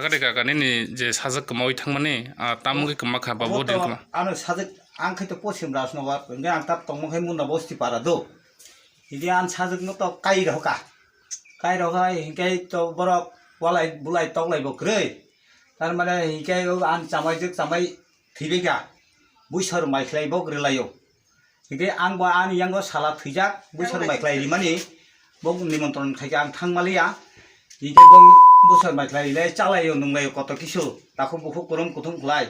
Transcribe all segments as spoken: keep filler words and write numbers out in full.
Kade kaka nini je sajak kwmawi thangmani, ah, tam wngwi kwma kha ba Obo bodin to kwma? Ano sajak ang khai to Posim Rajnagar, hingke ang tap tongma khai Munda Bosti para do. Hingke ang sajak no to kai roka. Kai roka hingke to borok walai bulai toklai bo kwrwi. Tar mane hingke o ang chamai jek chamai thwibai kha. Buisor mai khlai bo kwrwi laio. Hingke ang bo ani yango sala thwijak, buisor mai khlai rimani, bo nimontron khaikhe ang thangmaliya. Hingke bo buisor mai khlai rilai chalaio, nunglaio koto kisu, takhuk bukhuk kurum kuthum khlai.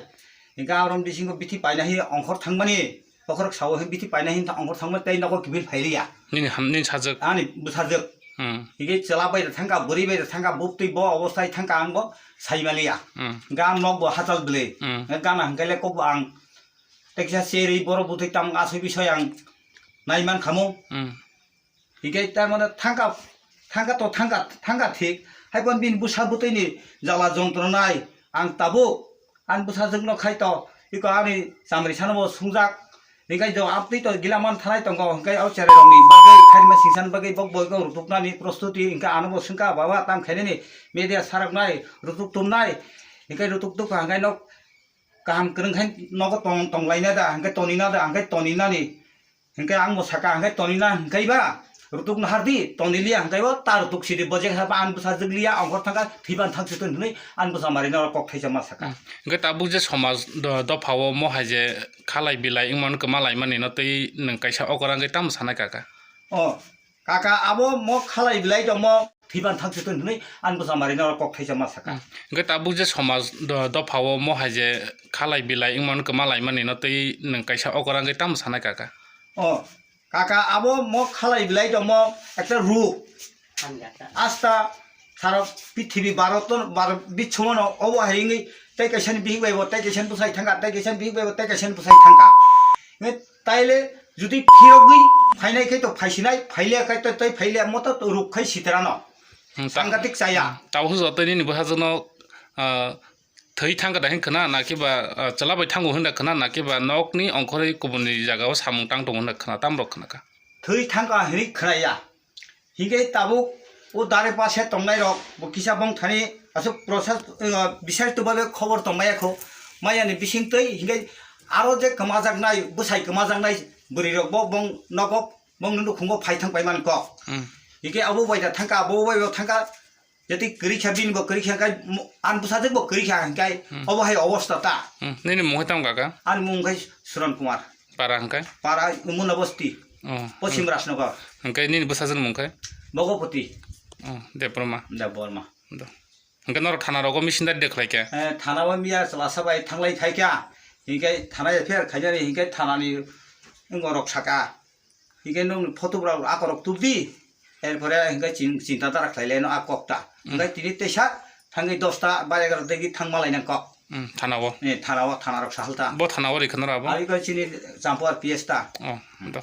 Hingke arom bisingo bithi paina hi ongkhor thangmani, bokhorok sao hi bithi paina hi ongkhor thangmani tei nogo kibil phailiya. Nini ham, nini sajak? Ani bwsajak. Hmm. Hingke chwla bai da thangka, bwrwi bai da thangka, buktwi bo obostai thangka ang bo saimaliya. Hmm. Hingke ang nok bo hachal bwlwi. Hmm. Hingke gana hingke le kok bo ang Teksa cherwi borok bwtwi tamo aswk bisoi ang naiman khamu. Hmm. Hingke tamano thangka, thangka to thangka, thangka thik. Hai pon bini bwsa bwtwini jala jontronai ang tabuk. Ang bwsajwkno khai to, iko ani chamri sanabo sungjak. Hingke jo amtwi to gila man thanai tongo, hingke o cherai rokni bagwi, khairima singsan bagwi bok boiko rutuknani prostuti, hingke anobo swngkha, baba, tam khainani media saroknai, rutuk tumnai. Hingke rutuk tukha hingke nok kaham kwrwng khai nogo tong, tonglaina da, hingke tonina da, hingke toninani. Hingke ang bo saka, hingke tonina hingke ba, rutuk nahardi, toniliya hingke bo, ta rutuk sidi, bojek haba ang bwsajwk liya, ongkhor thangka, thwiban thangsi tun hwnwi, ang bwsa marino kok thaisa ma saka. Hmm. Hingke tabuk je somaj do-, dopha o mo hai je khalai bilai wngmano kwma laimani no tei nwng kaisa okora hingke tamo sanai kaka? O, kaka, abo mo khalai bilai tongmo, thwiban thangsi tun hwnwi ang bwsa marino kok thaisa ma saka. Hmm. Hingke tabuk je somaj do-, dopha o mo hai je khalai bilai wngmano kwma laimani no tei nwng kaisa okora hingke tamo sanai kaka? O, kaka, abo mo khalai bilai tongmo ekta ruk. Asta sara pithibi baro ton, baro bichumano obo hai wngwi tei kaisani bihik bai bo, tei kaisani bwsai thangka, tei kaisani bihik bai bo, tei kaisani bwsai thangka. Hingke taile jodi phirogwi phainai khe to phaisinai, phaile khe to tei phaile mo to ruk khai sitrano. Hmm, ta-, Sangatik chaya. Hmm, tabuk joto nini bwsajwkno, ah, thwi thangka da hin khna, na khe ba, ah, chwla bai thango hin da khna, na khe ba nokni ongkhorwi kubuni jagao samung tang tongo hin da khna, tamrok khna kha. Thwi thangka hinwi khna ya. Hingke tabuk o dare pase tongnai rok bo kisa bong thani aswk process, uh, bisai to babe khobor tong maya kho. Maya ni bising twi hingke aro je kwmajaknai, bwsai kwmajaknai bwrwi rok bo bong nogo bong nunu khungo phai thang pai man kok. Hmm. Hingke abo bai da thangka, abo bai bo thangka. Jati kwrwi kha bini bo kwrwi kha hingke mo-, an bwsajwk bo kwrwi kha hingke Hmm. obo hai obosta ta. Hmm. Nini mung hai tamo kaka? Ani mung khai Suran Kumar. Para hingke? Para Muna Bosti. Oh. Pochim Rajnagar. Hingke nini bwsajwk mung khe? Bhagapati. Oh, Debbarma. Debbarma. Do. Hingke norok thana rogo missing da de khlai khe? Eh, thana o miya chwla sabai thanglai khai kha. Hingke thana ya pher khainani hingke thanani wngorok saka. Hingke nwng photo rok akorok tubdi. Erpore hingke chin-, chinta dara khlai laino a kokta. Hmm. Hingke tini teisa thangwi dosta ba egarota degi thangma lainang kok. Hmm, thana o. Eh, thana o, thana rok sahal ta. Bo thana o rikha noro abo? Abi ko chini Champuar P S ta. Oh, do.